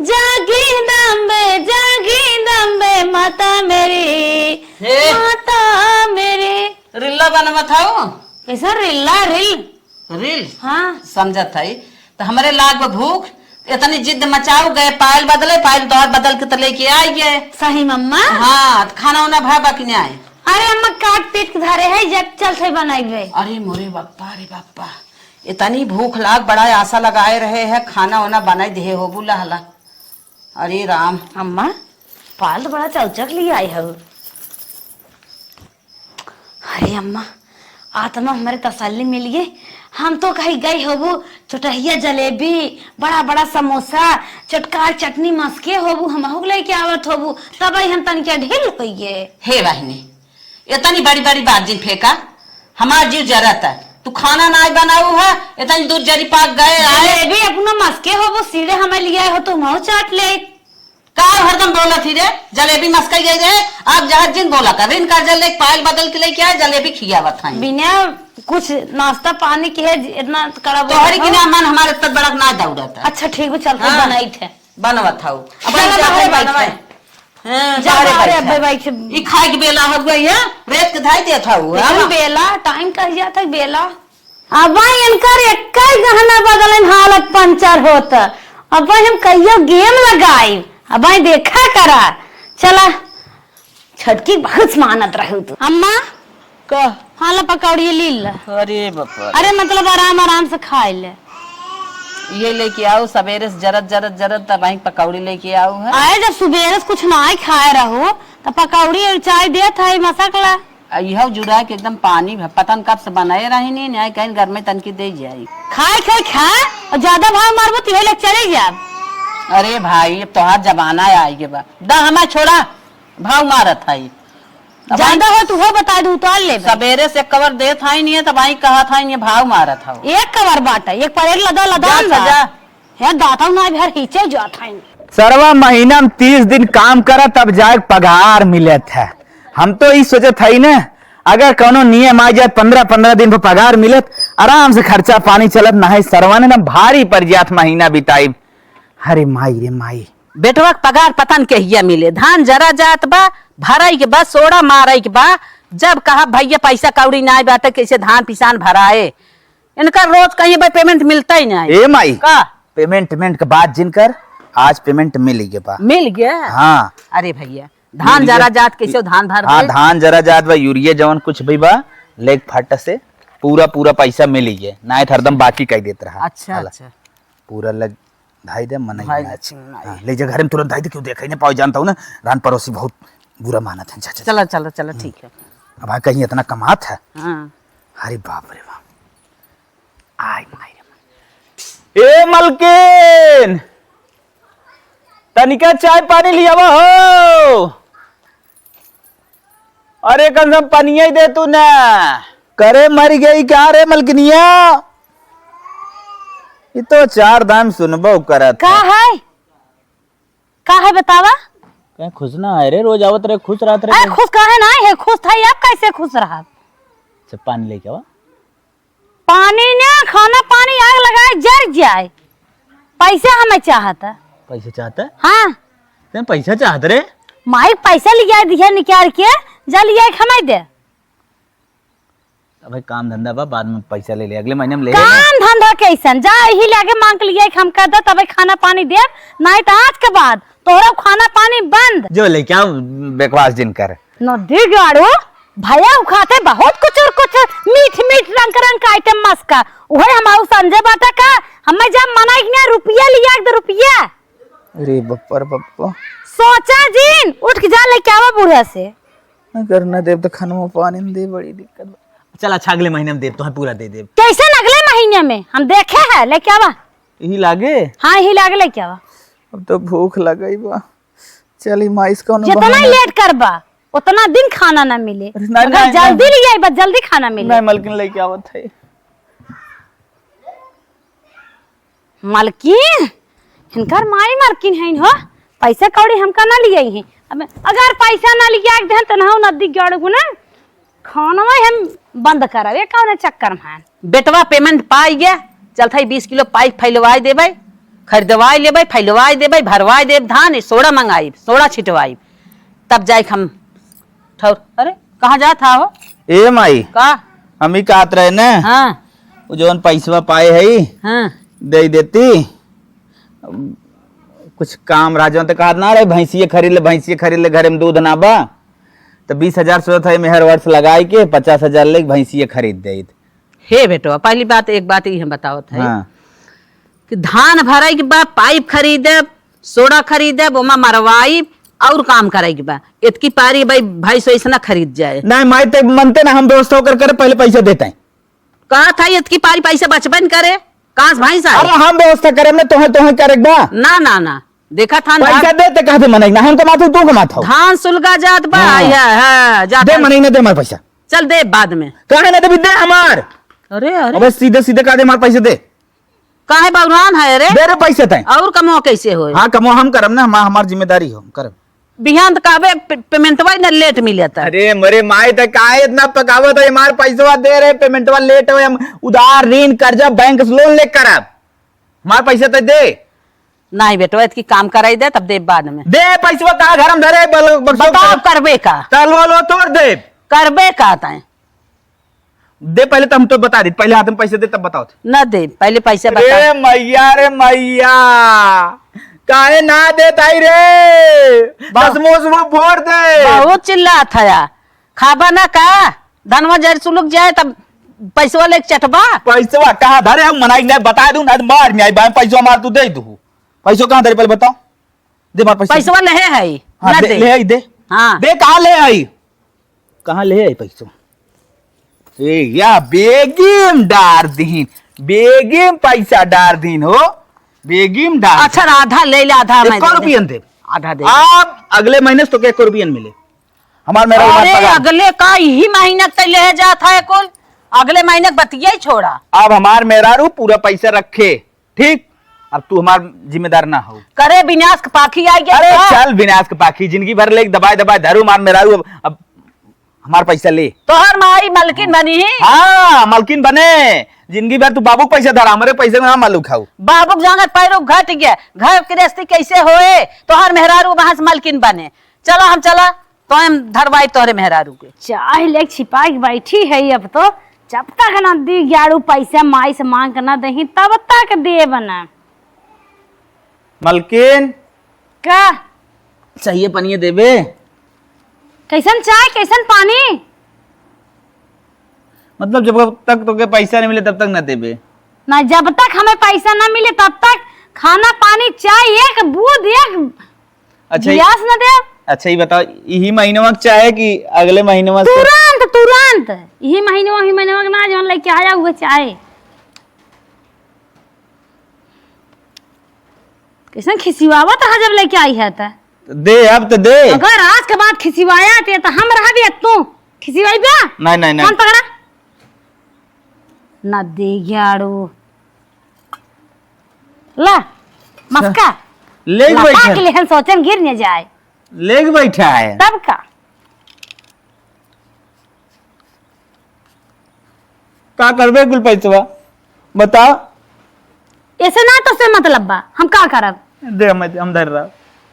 जागी दम्बे, जागी दम्बे, माता मेरी, हे। माता मेरी। रिल्ला बनवा था वो? कैसा रिल्ला, रिल? रील? हाँ। समझत हई। त हमरे लाग बा भूख, इतनी जिद मचाऊ गए पायल बदले, पायल दौर बदल के त लेके आई गए। सही मम्मा? हाँ, त खाना उना भा बा कि नाय? अरे अम्मा, काट पीट के धरे है, जब चलत है बनाइबे। अरे मोरे बप्पा, अरे बप्पा, इतनी भूख लाग, बड़ा आशा लगाए रहे है, खाना उना बनाई देहे होबू लहला। अरे राम। अम्मा, पायल त बड़ा चौचक ले आई हो। अरे अम्मा, आत्मा हमरे तसल्ली मिल गई। हम तो कही गई होबू चुटहिया जलेबी, बड़ा बड़ा समोसा, चटकार चटनी मस्के होबू, हमहू के लेके आवत होबू, तबही हम तनिका ढील होइए। हे बहिनी, इतनी बड़ी बड़ी बात जिन फेंका, हमार जीव जरत है। तू खाना नाय बनाऊ है, इतनी दूर जरी पाक गए आए। जलेबी अपना मस्के होबू, सीधे हमें लिया हो तो हमहू चाट ले। का हरदम बोलत ही रे, जलेबी मस्कई गई रे। अब जहर जिन बोला कर, ऋण कर्जा लेके पायल बदल के लेके आए, जलेबी खियावत हैं। बिना कुछ नाश्ता पानी के है, इतना करब तोहरी की ना मन हमारे तक बड़क ना दौड़त है। अच्छा ठीक बा, चलते हाँ। बनाई थे। बनवत हऊ। अब चला जा बाहरे भाई, बैठ बनवाए। हाँ, जा बाहरे बाहरे बैठ। अबे बैठ। ई खाए के बेला हो गई है, रेत के धाई देत हऊ, है इतन ना? बेला, टाइम कह जात है बेला। अब इनकर एक्कै गहना बदलन हालत पंचर होत। अब हम कहियो गेम लगाई, अब देखा करा। चला, छटकी बहुत मानत रहू तू। अम्मा, का? हाँ, ला पकौड़ी ली ला। अरे बाप रे। अरे मतलब आराम आराम से खाए ले। ये लेके आओ, सवेरे से जरत जरत जरत तब आई पकौड़ी लेके आओ है। आए जब सुबेरे से कुछ ना खाए रहो, तो पकौड़ी और चाय देत है, मसक ला। आ, इहो जुड़ा के एकदम पानी भ-, पता न कब से बनाए रही नी, न्याय कहीं घर में तनकी दे जाई। खाए खाए खा, और ज्यादा भाव मारबो तो ले चले जाब। अरे भाई, अब तोहार जमाना आए के बा। दा हमार छोड़ा, भाव मारत है। अब ज्यादा आई हो तो वो बता दू, उतार ले। सवेरे से कवर देत है नहीं है, तब आई कहत है नहीं, भाव मारत हो। एक कवर बाटा, एक पर एक लदा लदा जा, जा। हे दाता ना घर हिचे जात है। सरवा महीना में तीस दिन काम करा, तब जाके पगार मिलत है। हम तो ई सोचत हई न, अगर कौनो नियम आ जात, पन्द्रह पन्द्रह दिन पर पगार मिलत, आराम से खर्चा पानी चलत, नहीं सरवा ने ना भारी पड़ जात महीना बिताई। अरे माई रे माई। बेटवा के पगार पता न कहिया मिले, धान जरा जात बा, भराई के बा, सोड़ा माराई के बा। जब कहा भैया पैसा कौड़ी नाय बाटे, कैसे धान पिसान भराए, इनका रोज कहीं भाई पेमेंट मिलता ही नहीं। ए माई, का? पेमेंट, पेमेंट के बात जिन कर, आज पेमेंट मिल गया बा। मिल गया? हाँ। अरे भैया, धान यूरिया जरा जात कैसे धान भर हाँ, दे। धान जरा जात बा, यूरिया जवन कुछ भी बा, लेके फट से पूरा, पूरा पैसा मिल गया, नाय तो हरदम बाकी कह देत रहा। अच्छा, हाला। अच्छा। पूरा लग धाई दे, मनई भाई ना। लक्ष्मी ना हाँ, आई। ले जा घरे में तुरंत धाई दे, क्यों देखा ही नहीं पाओ, जानता हूँ ना, रान पड़ोसी बहुत बुरा मानत है। जा, जा, जा। चला, चला, चला, हम्म। ठीक है। अब हाँ, कहीं इतना कमात है। हाँ। अरे बाप रे बाप। आई माई रे माई। ए मलकिन, तनिका चाय पानी लियावा हो। अरे कम से कम पनिया ही दे तू ना। करे मर गई क्या रे मलकिनिया? ये तो चार दाम सुनबो करत का है। है? का है बतावा? कहीं खुश ना है रे, रोज आवत रहे, खुश रहत रहे। अरे खुश काहे ना है, खुश था, अब कैसे खुश रहा? अच्छा, पानी लेके आवा। पानी ना, खाना पानी आग लगाए जर जाए, पैसा हमें चाहता। पैसा चाहता? हाँ। तें पैसा चाहत रे? माई पैसा लिया दिया निकाल के, जा लिया एक हमें दे। अबे काम धंधा बा, बाद में पैसा ले ले, अगले महीने में ले ले। काम धंधा कैसन? जा यही लागे मांग के लिया एक हमका दे, तबे खाना पानी देब, नहीं तो आज के बाद तोहरा खाना पानी बंद। जो लेके आओ, बकवास जिन कर। नदी गाड़ू, भैया उ खाते बहुत कुचुर कुचुर, मीठ मीठ रंग रंग का आइटम मस्का। उहे हमारू संजय बाटा का, हमें जब मना एक ना रुपया लिया, एक दो रुपया। अरे बप्पर बप्पा। सोचा जिन, उठ के जा लेके आवा बूढ़ा से। अगर ना देब तो खाना पानी न दे, बड़ी दिक्कत बा। चल अच्छा, अगले महीने में देब, तोहे पूरा दे देब। कैसे न अगले महीने में? हम देखे है, लेके आवा। यही लागे? हाँ, यही लागे, लेके आवा। अब तो भूख लगई बा। चली माई, इसका जितना लेट करबा, उतना दिन खाना ना मिले। अरे, नहीं, अगर नहीं, जल्दी नहीं। ले आई बा, जल्दी खाना मिले। नहीं, मलकिन लेके आवत है। मलकिन, इनकर माई मलकिन है हो, पैसा कौड़ी हमका ना लिए हैं। अब अगर पैसा ना लिया के देहन, त नहाओ नदी गड़ गुना। खानवा हम बंद करब, ये कौन चक्कर में है? बेटवा पेमेंट पाई गया, चल थाई बीस किलो पाइप फैलवाई देबै, खरीदवाई लेबै, फैलवाई देबै, भरवाई देब धान, सोड़ा मंगाई, सोड़ा छिटवाई, तब जाए हम ठौर। अरे, कहाँ जात हा हो? ए माई, का? हम ही कहत रहे न, हाँ। उ जौन पैसवा पाए है, हाँ। दे देती। कुछ काम राजवा तो कहत ना रहे, भैंसिए खरीद ले, भैंसिए खरीद ले, घरे में दूध ना बा। तो बीस हजार सोचत है, मैं हर वर्ष लगाई के पचास हजार लेके भैंसिए खरीद देत। हे बेटवा, पहली बात, एक बात ई हम बतावत है हाँ। कि धान भराई के बाद पाइप खरीदब, सोडा खरीदब, ओमा मरवाइब, और काम करेक बा, इतकी पारी भाई, भैंस वैस ना खरीद जाए। नहीं माई, ते मनते ना, हम व्यवस्था ओकर करे, पहले पैसा देते हैं। कहा था इतकी पारी पैसा बचबे न करे, कहाँ से भैंस आए? अरे हम व्यवस्था करे ना, तोहे, तोहे करेक बा। ना, ना, ना, देखा था ना। पैसा दे ते कहते मनई ना, हम कमात हो, तू कमात हो। धान सुलगा जात बा, हाँ। या, हाँ, जात दे बा। मनई ना, दे हमार पैसा। चल दे बाद में। काहे ना देबी, दे हमार। अरे, अरे। अबे सीधे, सीधे कह दे, हमार पैसा दे। काहे बौरान है रे? दे रे पैसा तैं। और कमवा कैसे होए? हाँ, कमवा हम करब ना, हम, हमार जिम्मेदारी हो, हम करब। बिहान त कहबे पे-, पेमेंटवा ही ना लेट मिलता। अरे मोरे माई, त काहे इतना पकावत है? हमार पैसवा दे रे, पेमेंटवा लेट होए, हम उधार ऋण कर्जा बैंक से लोन ले करब। हमार पैसा त दे। नहीं बेटवा, इतकी काम कराई दे, तब दे बाद में। दे पैसवा, कहाँ घर में धरे, बल-, बक्सवा बताओ, में। करबे का? तलवा लो तोड़ दे। करबे का तैं? दे पहले, तो हम तो बता दी, पहले हाथ में पैसे दे, तब बताओ। ना दे, पहले पैसे बता। रे मैया, रे मैया, काहे ना देत आई रे? बहु- चश्मो उश्मो फोड़ दे। बहुत चिल्लात है या। खाबा ना का? धनवा जर सुलुक जाए, तब पैसवा लेके चटबा। पैसवा कहाँ धरे हम, मनाई नहीं, बता दूं ना, मार नहीं आई, पैसवा मार तू दे दू। पैसवा कहाँ धरे, पहले बताओ। दे मार पैसा। पैसवा लेहे है, हाँ, ना दे, दे। ले आई, दे। हाँ। दे, कहाँ ले आई? कहाँ ले आई पैसवा? ए, या बेगिम डार दीन, बेगिम पैसा डार दीन हो, बेगिम डार। अच्छा, आधा ले ले, आधा मैं एको दे दे। रुपयन दे। आधा दे दे। अब अगले महीने से तोके एको रुपयन मिले। हमार मेहरारू अरे, हमार पगार। अगले का, यही महीना तक ले जात है कुल, अगले महीने के बतिया ही छोड़ा। अब हमार मेहरारू पूरा पैसा रखे, ठीक? अब तू हमार जिम्मेदार ना हो। करे विनाश के पाखी आई गया अरे का? चल विनाश के पाखी, जिंदगी भर लेके दबाए दबाए धरू मार मेहरारू, अब, अब हमार पैसा ले। तोहर माई मलकिन बनी ही? हाँ, मलकिन बने। जिंदगी भर तू बाबू के पैसा धरा, हमरे पैसे में ना मालूम खाऊ। बाबू के जांगर पैरों घट गया, घर गृहस्थी कैसे होए? तोहर मेहरारू वहां से मलकिन बने। चला हम चला, तो हम धरवाई तोहरे मेहरारू के। चाह ले छिपा के बैठी है अब तो, जब तक ना दी ग्यारू पैसा माई से मांग के ना देही, तब तक देब ना। मलकिन। का? चाहिए पनिया देबे? कैसन चाय, कैसन पानी? मतलब जब तक तोके पैसा नहीं मिले तब तक ना देबे? ना, जब तक हमें पैसा ना मिले तब तक खाना पानी चाय एक बूंद एक अच्छा, गिलास न देब। अच्छा, ये बताओ, यही महीनवा के चाहे कि अगले महीनवा से? तुरंत, तुरंत। यही महीनवा, यही महीनवा के ना, जौन लेके आया हुआ चाहे। कैसन खिसिवावत रहा जब लेके आई है त? दे, अब तो दे। अगर आज के बाद खिसिवाया ते त हम रह भी तू खिसिवाई बा? नहीं, नहीं, नहीं। कौन पकड़ा? ना दे ग्याड़ू। ला, मस्का। ले के लपक बैठा है। लेहन सोचन गिर न जाए। ले के बैठा है। तब का? का करबे कुल पैसवा? बताओ। ऐसे ना तो से मतलब बा, हम का करब? दे, हम, हम धर रहा।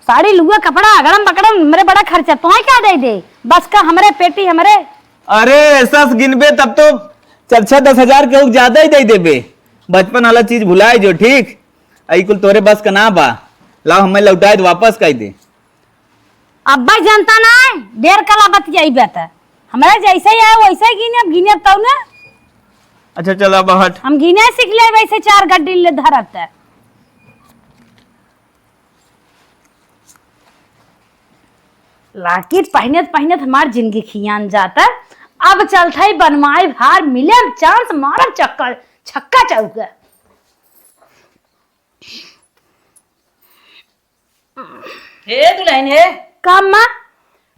साड़ी, लुआ, कपड़ा, अगड़म बकड़म, हमरे बड़ा खर्चा, तोहे क्या दे दे? बस का हमरे पेटी, हमरे। अरे, ऐसा से गिनबे तब तो चार छह दस हजार के ऊ ज्यादा ही दे देबे। बचपन वाला चीज भुलाए जो, ठीक? आई कुल तोरे बस का ना बा। लाओ, हमें लौटाए दे, वापस कर दे। अब्बा जनता ना है, ढेर कला बतियाइबे त। हमरा जैसे ही है, वैसे ही गिने, अब गिने तब ना। अच्छा, चल, अब हट। हम गिने सीख ले, वैसे चार गड्डी ले धरत है। लाकिट पहिनत पहिनत हमार जिंदगी खियान जाता। अब चलत है बनवाई भार, मिले चांस, मारब चक्कर, छक्का चौका। हे दुल्हन, हे। का अम्मा?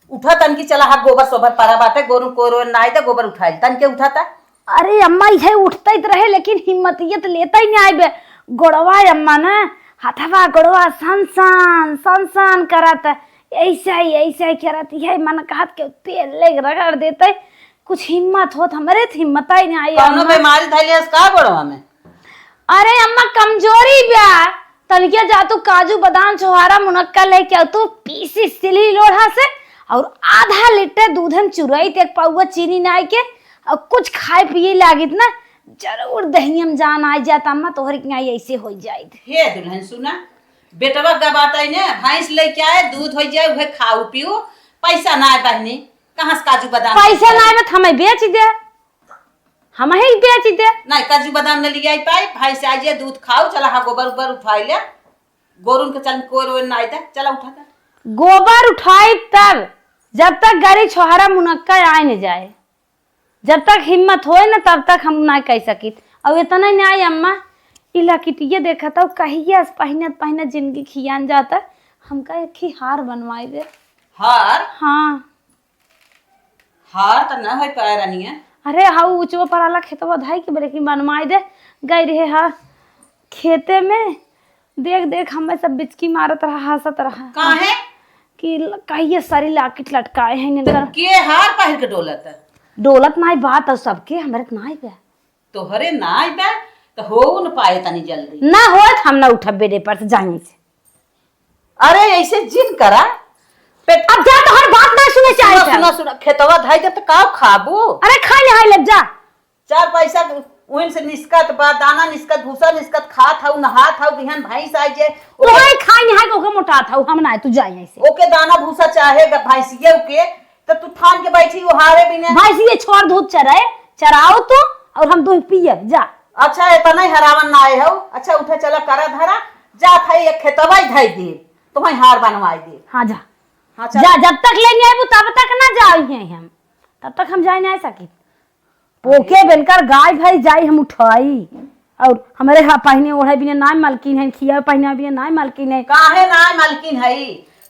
उठा तनकी, चला, हा गोबर सोबर परा बाटे, गोरू कोरो नाई दे, गोबर उठाइल, तनके उठा ता। अरे अम्मा, इहे उठते त रहे, लेकिन हिम्मतियत लेता ही नहीं आइबे। गोड़वा अम्मा ना, हथवा गोड़वा सन सन, सन सन करत, ऐसे ही, ऐसे ही करत, यही मन कहत के तेल ले रगड़ देते, कुछ हिम्मत होत, हमरे त हिम्मत ही नहीं आई कौनो अम्मा। बीमारी धइले हस का गोड़वा में? अरे अम्मा, कमजोरी बा। तनिके जा तू काजू, बादाम, छोहारा, मुनक्का लेके आ, तू पीसी सिलही लोढ़ा से और आधा लीटर दूध हम चुराई ते एक पौवा चीनी नाई के और कुछ खाए पिए लागित ना, जरूर दहियम जान आ जात अम्मा, तोहरे के आई ऐसे हो जाइत। हे दुल्हन सुना, बेटवा गबाता ही ने, भैंस लेके आए, दूध हो जाए, उहे खाऊ पीऊ, पैसा ना आए बहनी, कहाँ से काजू बादाम पैसा ना आए, हमें बेच दे। हम ही बेच दे। नहीं, काजू बादाम न लियाई पाई, भैंस आई जे दूध खाऊ, चला हा गोबर उबर उठाई ले, गोरुन के चल कोर ओर नाई दे, चला उठा दे। गोबर उठाई तब, जब तक गरी छोहरा मुनक्का आए न जाए, जब तक हिम्मत होए न, तब तक हम ना कह सकित। और इतना नहीं आई अम्मा, ई लकिटिया देखत हौ, कहिया से पहिनत पहिनत जिंदगी खियान जाता, हमका एक ही हार बनवाई दे। हार? हाँ। हार त न होइ पाए रनिया। अरे, हाउ उचवा पर आला खेतवा धाई के बरे की बनवाई दे। गई रहे हा खेते में, देख देख हमें सब बिचकी मारत रहा, हंसत रहा। काहे? कि ल-, कहिए सारी लाकिट लटकाए हैं त इनकर। के हार पहिर के डोलत? डोलत नाई बात और सबके, हमरे त नाई बे। तोहरे नाई बे, त हो न पाए तनी जल्दी। ना होत हम ना उठब बेडे पर से जाहीं से। अरे, ऐसे जिन करा। पेट अब जा, तोहर बात ना सुने चाहे सुना, था। सुना, सुना, खेतवा धाई देब त का खाबू? अरे, खाई नहाई लेब जा। चार पैसा उहिन से निस्कत बा, दाना निस्कत, भूसा निस्कत, खात हऊ, नहात हऊ, बिहान भैंस आई जे, तो ओके भाई खाई नहाई के ओके मोटात हऊ, हम ना, तू जाई ऐसे। ओके दाना भूसा चाहे ग-, भैंसिये के, त तू थान के बैठी हो हारे बिना। भैंसिये छोड़ दूध चराए, चराओ तू, और हम दूध पियब, जा। अच्छा, इतना ही हरावन ना आए हऊ। अच्छा, उठे चला, करा धरा, जा थाई एक खेतवा ही धाई दे, तुम्हें हार बनवाई दे। हाँ, जा। हाँ, चल। जा, जब तक ले नहीं आबू, तब तक ना जाई हैं हम, तब तक हम जाए नहीं सकी। ओके बेनकर गाय भाई जाई हम उठाई। और हमरे हा पहिने ओढ़े बिना नाय मलकिन है, खिया पहिने बिना नाय मलकिन है। काहे नाय मलकिन है?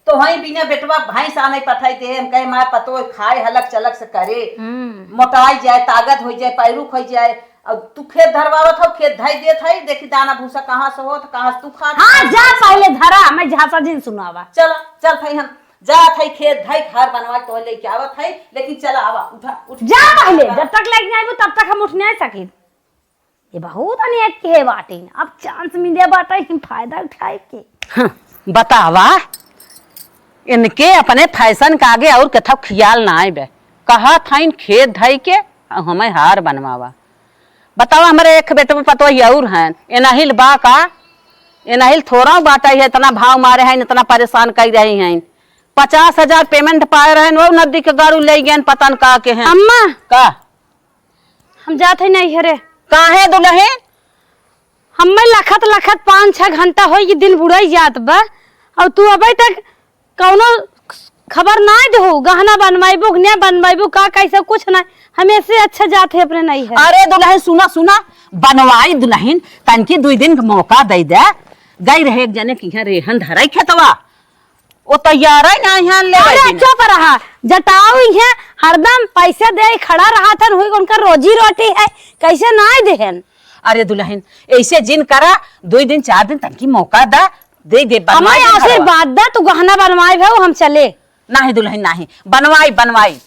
तो हई बिना बेटवा भैंस आने पठाई दे, हम कहे मार पतो खाए हलक चलक से करे, हम्म। मोटाई जाए, ताकत हो जाए, पैरुख हो जाए। और तू खेत धरवावत हो, खेत धाई देत है, देखी दाना भूसा कहाँ से होत, कहाँ से तू खात, हाँ, कहाँ जा से पहले धरा, मैं झांसा जिन सुनावा। चल, चल भाई हम जात है खेत धाई, घर बनवा के तो लेके आवत है, लेकिन चला आवा, उठा, उठ। जा पहले, जब तक लेके नहीं आबू, तब तक हम उठ नहीं सकी। ये बहुत अनेक के बाटे, अब चांस मिले बाटे, हम फायदा उठाए के। हाँ, बतावा, इनके अपने फैशन का आगे और कथौ ख्याल ना आए बे। कहा था इन खेत धाई के, हमें हार बनवावा। बतावा, हमरे एक बेटवा पतोही और हैं, एनाहिल बा का? एनाहिल थोड़ा बाटा है, इतना भाव मारे हैं, इतना परेशान कर रही हैं। पचास हजार पेमेंट पाए रहे, वो नदी के गाड़ू ले गए, पता न का के हैं। अम्मा! का? हम जात है नहीं हरे। काहे दुलहिन? हमें लखत लखत पाँच छह घंटा होई कि दिन बुड़ाई जात बा, और तू अबे तक कौनो खबर नाय देहु, गहना बनवाइबू कि ना बनवाइबू, का कैसे, कुछ नाय। हम ऐसे अच्छा जात है अपने नैहर। अरे दुलहिन, सुना, सुना, बनवाई दुलहिन, तनकी दुई दिन के मौका दे दे। गई रहे एक जने की यहाँ रेहन धराई खेतवा, वो तैयार है ना यहाँ ले अरे आई ना। चुप रहा, जटाऊ इहे हरदम पैसे दे खड़ा रहा था, हुई उनका रोजी रोटी है, कैसे नाय देहन? अरे दुलहिन, ऐसे जिन करा, दुई दिन चार दिन तनकी मौका दा, दे दे, बनवा हमें दे घरवा। आशीर्वाद दा, तू गहना बनवाए भाऊ, हम चले। नाही दुलहिन, नाही। बनवाई, बनवाई।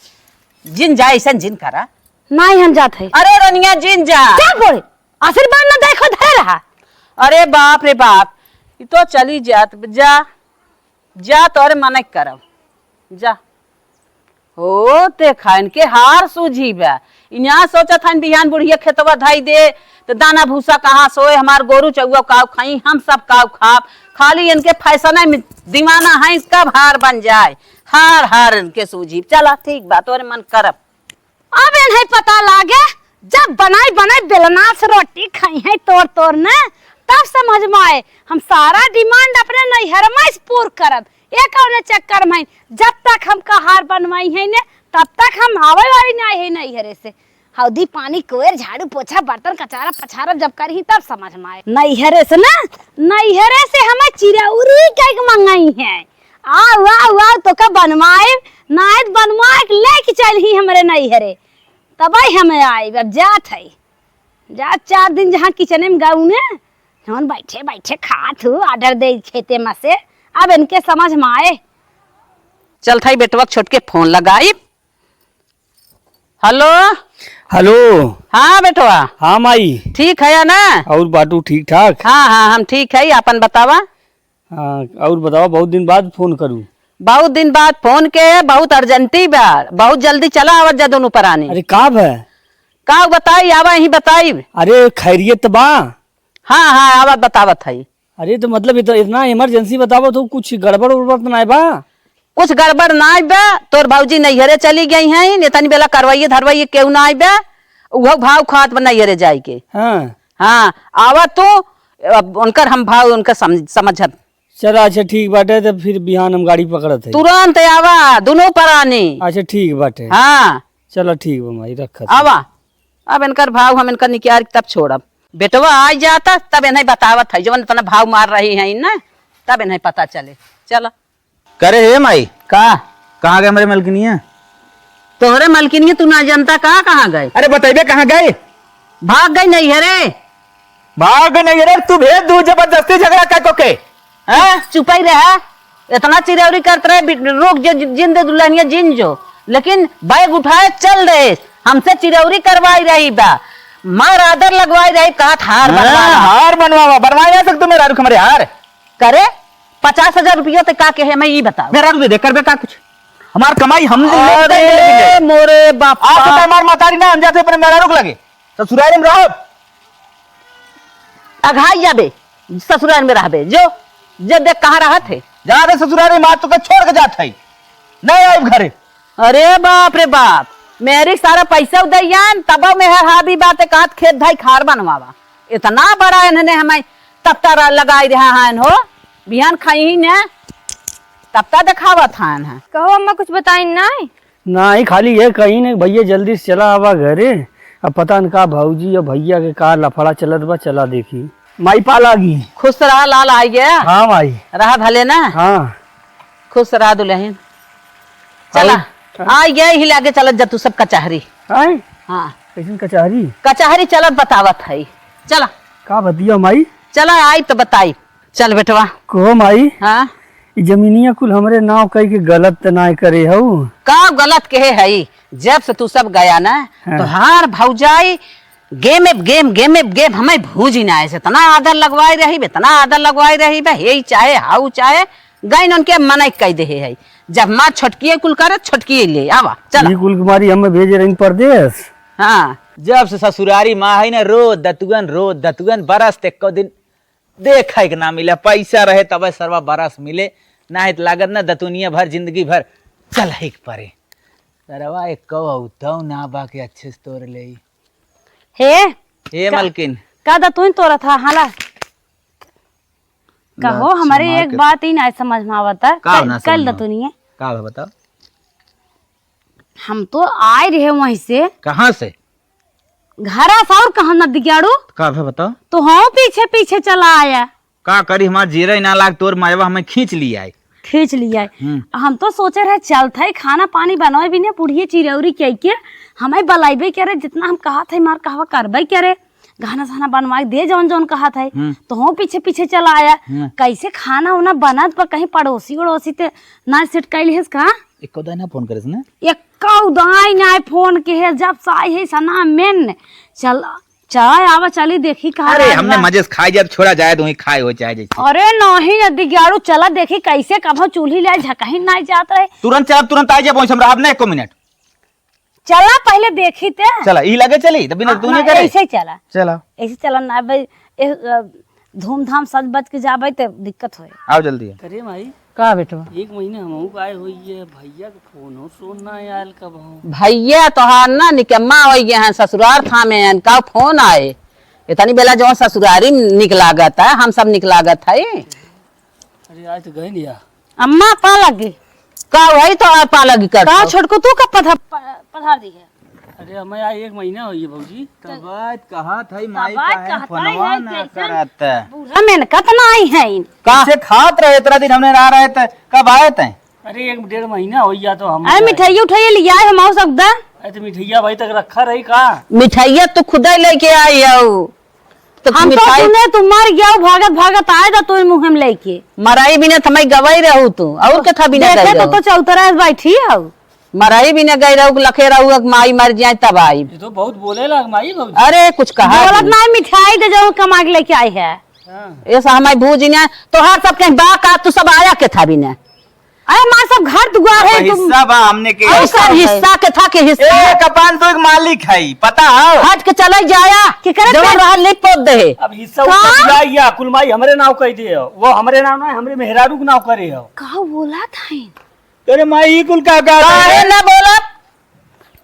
जिन जा, ऐसन जिन करा। नाही, हम जात है। अरे रनिया, जिन जा। क्या बोल? आशीर्वाद ना देखो, धरे रहा। अरे बाप रे बाप, ई तो चली जात, जा, जा, तोरे मने करब, जा। हो, ते खाइन के हार सूझी बा। इहाँ सोचत हन बिहान बुढ़िया खेतवा धाई दे, त दाना भूसा कहाँ सोए, हमार गोरू चउआ काव खाई, हम सब काव खाब। खाली इनके फैशन में दीवाना है, कब हार बन जाए, हार हार इनके सूझी। चला ठीक बा, तोरे मन करब। अब इन्हें पता लागे, जब बनाई बनाई बेलना से रोटी खाई है तोर तोर ने, तब समझ में आए। हम सारा डिमांड अपने नैहर में से पूर करब। ये कौने चक्कर में? जब तक हम कहार बनवाई है ने, तब तक हम आवे वाली नहीं है नैहरे से। हौदी पानी कोयर झाड़ू पोछा बर्तन कचारा पछारा जब करही तब समझ में आए। नैहरे से ना, नैहरे से हमें चिरौरी कह के मंगाई है। आओ, आओ, आओ, तोका बनवाए, नायत बनवाए के लेके चलही हमरे नैहरे। तबे हमें आइब, अब जात है। जा चार दिन जहाँ किचने में गाऊ ने, जौन बैठे बैठे खात हूँ, ऑर्डर दे खेते में से, अब इनके समझ में आए। चल थाई बेटवा के छोटके फोन लगाई। हेलो। हेलो। हाँ बेटवा। हाँ माई। ठीक है या ना? और बाटू ठीक ठाक? हाँ, हाँ, हम ठीक है, आपन बतावा। हाँ, और बतावा, बहुत दिन बाद फोन करू। बहुत दिन बाद फोन के, बहुत अर्जेंटी बा, बहुत जल्दी चला आवत जा दोनों परानी। अरे का भा? का बताई, आवा यहीं बताई। अरे खैरियत बा? हाँ, हाँ, आवा बतावत है। अरे तो मतलब इत-, इतना इमरजेंसी बतावत हो, कुछ गड़बड़ उड़बड़ तो नाय बा? कुछ गड़बड़ नाय बा, तोर भौजी नैहरे चली गई हैं, इतनी बेला करवाइए धरवाइए केहू नाय बा, उहो भाव खात बा नैहरे जाए के। हाँ। हाँ, आवा तू, अब उनकर हम भाव उनका सम-, समझब। चला, अच्छा, ठीक बाटे, तो फिर बिहान हम गाड़ी पकड़त है। तुरंत आवा, दुनो परानी। अच्छा, ठीक बाटे। हाँ। चला, ठीक बा माई, रखत है। आवा। अब इनकर भाव हम इनकर निकाल के तब छोड़ब। बेटवा आ जाता, तब इन्हें बतावत है, जवन इतना भाव मार रही हैं ना, तब इन्हें पता चले। चला। करे हे माई। का? कहाँ गए हमरे मलकिनिया? तोहरे मलकिनिया तू ना जनता का, कहाँ गए? अरे बतइबे कहाँ गए? भाग गई नहीं है रे। भाग गई नहीं है रे, तू भेज दू जबरदस्ती झगड़ा कर को के। हैं? चुपई रहा। इतना चिरौरी करत रहे, बि-, रोक जो जि-, जिन दे दुल्हनिया जिन जो। लेकिन बैग उठाए चल रहे, हमसे चिरौरी करवाई रही बा। मार आदर लगवाई रही, कहत हार हाँ, बनवावा। हार बनवावा, बनवाए ना सकते मेरा रुख हमरे हार। करे, पचास हजार रुपया ते का के है, मैं ई बताओ। मेरा रुख दे दे, करबे का कुछ? हमार कमाई हम ले, ले, ले, ले, ले। अरे मोरे बापा। आप तो हमार मतारी ना, हम जाते अपने मेरा रुख लगे। ससुराल में रहो। अघाई जाबे, ससुराल में रहबे। जो, जो देख कहाँ रहत है। जा दे ससुराल में, माँ तो के छोड़ के जात है। नहीं आइब घरे। अरे बाप रे बाप, मेहरी सारा पैसा उदैयान, तब मेहर हाबी बाते कहत खेत धाई खार बनवावा। इतना बड़ा इन्हने हमें तख्ता रा-, लगाई रहा है हो, बिहान खाई ही ने तख्ता देखावत हन है। कहो अम्मा, कुछ बताई नहीं? नाही, खाली ये कही ने, "भैया जल्दी से चला आवा घरे।" अब पता न का भौजी और भैया के का लफड़ा चलत बा, चला देखी। माई पा लागी। खुश रहा लाल, आई गया। हाँ माई। रहा भले ना। हाँ। खुश रहा दुल्हन। चला। आई? आई गया, ही लागे चलत जा तू सब कचहरी। आई? हाँ। कैसन कचहरी? कचहरी चलत बतावत है। चला। का बतिया माई? चला, आई तो बताई। चल बेटवा। कहो माई, हाँ? ई जमीनिया कुल हमरे नाव कई के गलत त नाय करे हऊ? का गलत कहे हई? जब से तू सब गया ना, हाँ। तोहार भौजाई game of game, game of game, हमें भूजी ना ऐसे। इतना आदर लगवाई रही बे, इतना आदर लगवाई रही बे, हे ई चाहे, हाउ चाहे, गइन उनके मना कई देहे हई। जब माँ छोटकिए कुल करे, छोटकिए ले, आवा, चला। ई कुल के मारी हमें भेजे रही परदेस। हाँ। जब से ससुरारी माँ है ना, रो दतुअन, रो दतुअन, बरस ते एको दिन देखे के ना मिले, पैसा रहे तबे सरवा बरस मिले, नाहीं त लागत ना दतुनिया भर, जिंदगी भर चलही के परे। सरवा एको अउतौ ना बा के अच्छे से तोड़ लेई। हे, हे का, मलकिन। का दतुन तोड़त हा, हाला? कहो, ला, हमरे समाज एक के बात ही ना समझ में आवता। का कल, ना समझ कल में? दतुनिया। का बा बताओ? हम तो आए रहे वहीं से। कहाँ से? घरा से और कहाँ न दिगाड़ू? का भा बताओ? तो हम पीछे पीछे चला आया। का करी, हमार जीरा ही ना लाग, तोर मायवा हमें खींच लिया है। खींच लिया है। हम्म। हम तो सोचे रहे चलत है, खाना पानी बनवे भी ने, बुढ़िए चिरौरी के के हमें बलाइबे करे, जितना हम कहत है मार कहवा करबे करे, गहना सहना बनवाए दे जौन जौन कहत है, हम्म। तो हम पीछे पीछे चला आया। हम्म। कैसे खाना उना बनत बा, कहीं पड़ोसी उड़ोसी ते ना सेट कैली है का? एको दाई ना फोन करेस ना? एको दाई ना फोन के है, जब से आई है सना मेन। चल, चाय आवा, चली देखी कहाँ अरे, रहल हमने बा। मजे से खाई, जब छोड़ा जाए तो वहीं खाए हो चाहे जैसे। अरे नहीं, दिगाड़ू, चला देखी कैसे कभो चूल्ही ले झकही नहीं जात रहे। तुरंत चलब, तुरंत आई जाब, वहीं से हम रहब ना एको मिनट। चला पहले देखी ते। चला, ई लगे चली, तब बिना ना, तू ना, नहीं करे। ऐसे ही चला। चला। ऐसे चला ना भाई, ए, अ, धूमधाम सज बज के जाबे ते दिक्कत होए। आओ जल्दी। अरे माई, का बेटवा? एक महीने हमहू का आए होइए, भैया के फोन हो, सोन ना आयल कब हो? भैया तोहार ना निकम्मा होइ गए हैं, ससुरार थामे हैं, का फोन आए? इतनी बेला जो ससुरारी निक लागत है, हम सब निक लागत है। अरे आज तो गए नहीं यार। अम्मा पा लगी। का वही तो आ पा लगी कर का तो। छोटको तू का पधा-, प-, पधार दी है? अरे हमें यहाँ एक महीना होइए भौजी। तब आज कहा था माई तब आज का है कहत फोनवा है ना कैसन करत। बूढ़ा मेनकत ना आई है। का? कैसे खात रहे इतना दिन हमने ना रहे थे, कब आए थे? अरे एक डेढ़ महीना होइया तो हम अरे मिठाई उठाई ले आए हम आओ सकदा। अरे तो मिठाइया भाई तक रखा रही का? मिठाइया तो खुदा ही लेके आई हो। तो हम तो मिठाई सुने तू मर गया, भागत भागत आए दा तोर मुँह में लेके। मराई बिना थमाई गवाई रहू तू, और के था बिना देखे गई तो, रहू। तो चौतरा बैठी हऊ। मराई बिना गई रहू, लखे रहू, अब माई मर जाए तब आई। ये तो बहुत बोले लाग माई भौजी। अरे कुछ कहा बोलत तू। नहीं, मिठाई दे जाओ कमा के लेके आई है। हाँ। ये सा हमारी भूजी ने, तोहार सब कहीं बा का, तू सब आया के था बिना। अरे हमार सब घर दुआर है, अब तुम हिस्सा बा हमने के। और सब हिस्सा के था के हिस्सा। एक अपन तो एक मालिक है, पता है? हट के चले जाया। के करे जवन पे? रहा लिख पोत दे। अब हिस्सा का? उसका बुलाई या कुल माई हमरे नाव कह दिए हो, वो हमरे नाव ना, हमरे मेहरारू के नाव करे हो। का बोला था? तेरे माई ई कुल का का काहे ना बोला?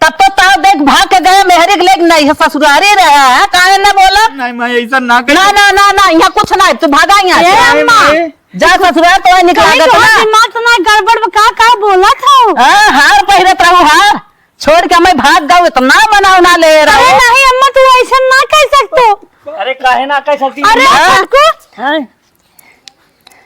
तब तो ताव देख भाग के गए, मेहरी के लेके नहीं है, ससुरारी रहे हैं, काहे ना बोला? नहीं माई, ऐसा ना कर। ना, ना, ना, ना, यहाँ कुछ ना है, तू भागा यहाँ से। ए अरे अम्मा, माई। जा ससुरा, तो निकल कहीं गत तोहार ना। दिमाग तो ना गड़बड़ बा, का, का बोलत हो? हाँ, हार पहिरत रहू, हार। छोड़ के हमें भाग गऊ, इतना मनाव ना ले अरे रहू। नहीं अम्मा, तू ऐसा ना कह सकतो। अरे काहे ना कह सकती? अरे हाँ? छोटकू। हैं?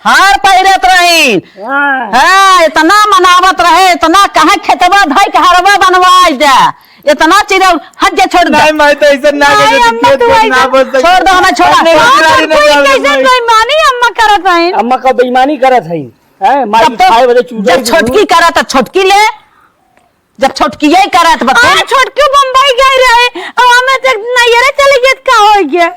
हार पहिरत रही। हाँ। हाँ, इतना मनावत रहे, इतना कहे खेतवा धई के हरवा बनवाई दे। इतना चिरौ, हट जा, छोड़ दे। नहीं, मैं तो ऐसा ना नहीं, बोल सकती, अम्मा, तू खेत ना ऐसा बोल सकती। छोड़ दो, हमें छोड़ा। नहीं, हाँ, नहीं, तो नहीं, कोई नहीं, कैसे नहीं। बेईमानी अम्मा करत हईन? अम्मा का बेईमानी करत हईन? हैं? माई तब तो खाए बदे चूल्हा जब ही छोटकी दूध। करत, छोटकी ले, जब छोटकी यही करत बता। हाँ, छोटकी बम्बई गई रहे, अब हमें तो नैहरे चले गए, का हो गया?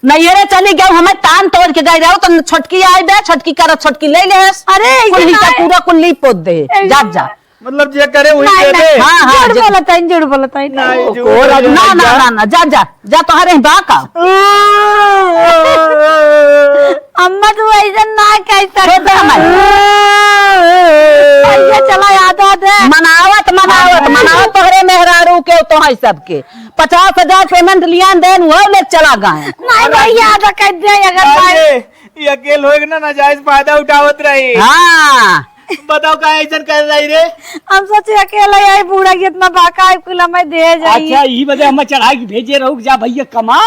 नैहरे चली गए, हमें तान तोड़ के गई रहो, तो छोटकी आई बे, छोटकी करत, छोटकी ले ले। अरे, ऐसे कुल्ही का ना। पूरा कुल्ही पोत दे, ऐसे जात जा। मतलब जे करे वही नहीं, दे नहीं, दे। हाँ, हाँ, झूठ जे बोलत है, झूठ बोलत है। नहीं, ओ, झूठ कोरा बोलत ना, है ना, यार। ना, ना, जा, जा, जा, तोहरे ही बा का। अम्मा, तू ऐसे ना कह छोड़ दे हमारे। सकती। ऐसे चला याद आ दे। मनावत, मनावत, मनावत तोहरे मेहरारू के तो है सबके। पचास हजार payment लियान देन, वो ले चला गए। नहीं, नहीं, याद आ कह दे, अगर भाई। ये अकेल होए के ना नाजायज फायदा उठावत रही। हाँ। बताओ काहे ऐसन कर रही रे? हम सोचे अकेला यही बूढ़ा के इतना बाका है, कुल हमें दे जाइए। अच्छा, यही वजह हमें चढ़ा के भेजे रहू, जा भैया कमा।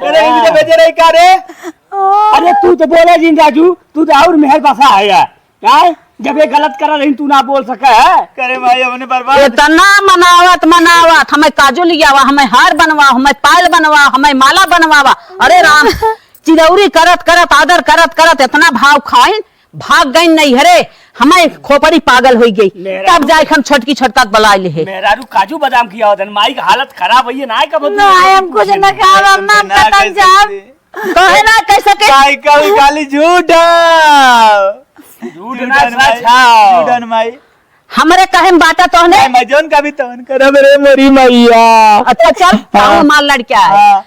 अरे, इनके भेजे रही का रे? ओ। अरे, तू तो बोले जिन राजू, तू तो और मेहर बसा है यार। काय? जब ये गलत करा रही, तू ना बोल सके है। करे भाई, हमने बर्बाद। इतना मनावत, मनावत, हमें काजू लियावा, हमें हार बनवा, हमें पायल बनवा, हमें माला बनवावा। अरे राम, चिरौरी करत, करत, आदर करत, करत, इतना भाव खाइन, भाग गई नैहरे, हमें खोपड़ी पागल हो गई। मेहरारू तब जाए हम छोटकी छोटका के बुलाए ले है। मेहरारू काजू बादाम खियावत हन, माई का हालत खराब हुई है, ना है कब ना, हम कुछ ना खाब, अम्मा, ना खत्म कह जाब। सकते। कहे ना कह सके। माई का भी खाली झूठ है। झूठ ना, झूठन सच माई, है। झूठन माई। हमरे कहे में बाटा तोहने। मैं जौन का भी तवन करब रे मोरी मैया। अच्छा चल, हाँ। ताऊ हमार लड़का है। हाँ।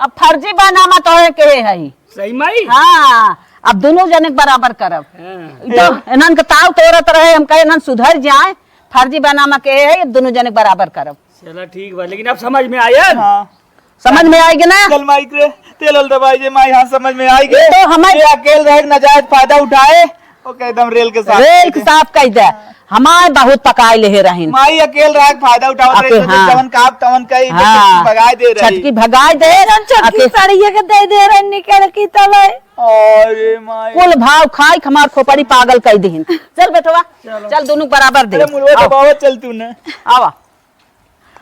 अब फर्जी बैनामा तोहे के है। सही माई? हाँ, अब दोनों जने के बराबर करब। हाँ। तो इन्हन के ताव तोरत रहे, हम कहे इन्हन सुधर जाए, फर्जी बैनामा के है, अब दोनों जने के बराबर करब। चला ठीक बा, लेकिन अब समझ में आयल? हाँ। समझ में आएगी ना? चल माई रे, तेल ओल दबाई जे माई, हाँ समझ में आएगी। ये तो हमें ये अकेल रहे के नाजायज फायदा उठाए, ओके एकदम रेल के साथ रेल के साथ कह दे। हमार बहुत पकाए ले रहीन। माई अकेल रहे के फायदा उठावत रही, अके-, तो हाँ। जवन का आप तवन कही, तो हाँ। छटकी भगाए दे रही। छटकी भगाए दे। एकदम छटकी अके- सड़िए के दे दे रहे निकल की तले। अरे माई। कुल भाव खाई के हमार खोपड़ी पागल कह दीन। चल बेटवा, चलो। चल दोनों बराबर दे। अरे मुड़वा आओ। दबावत चल तू ना। आवा।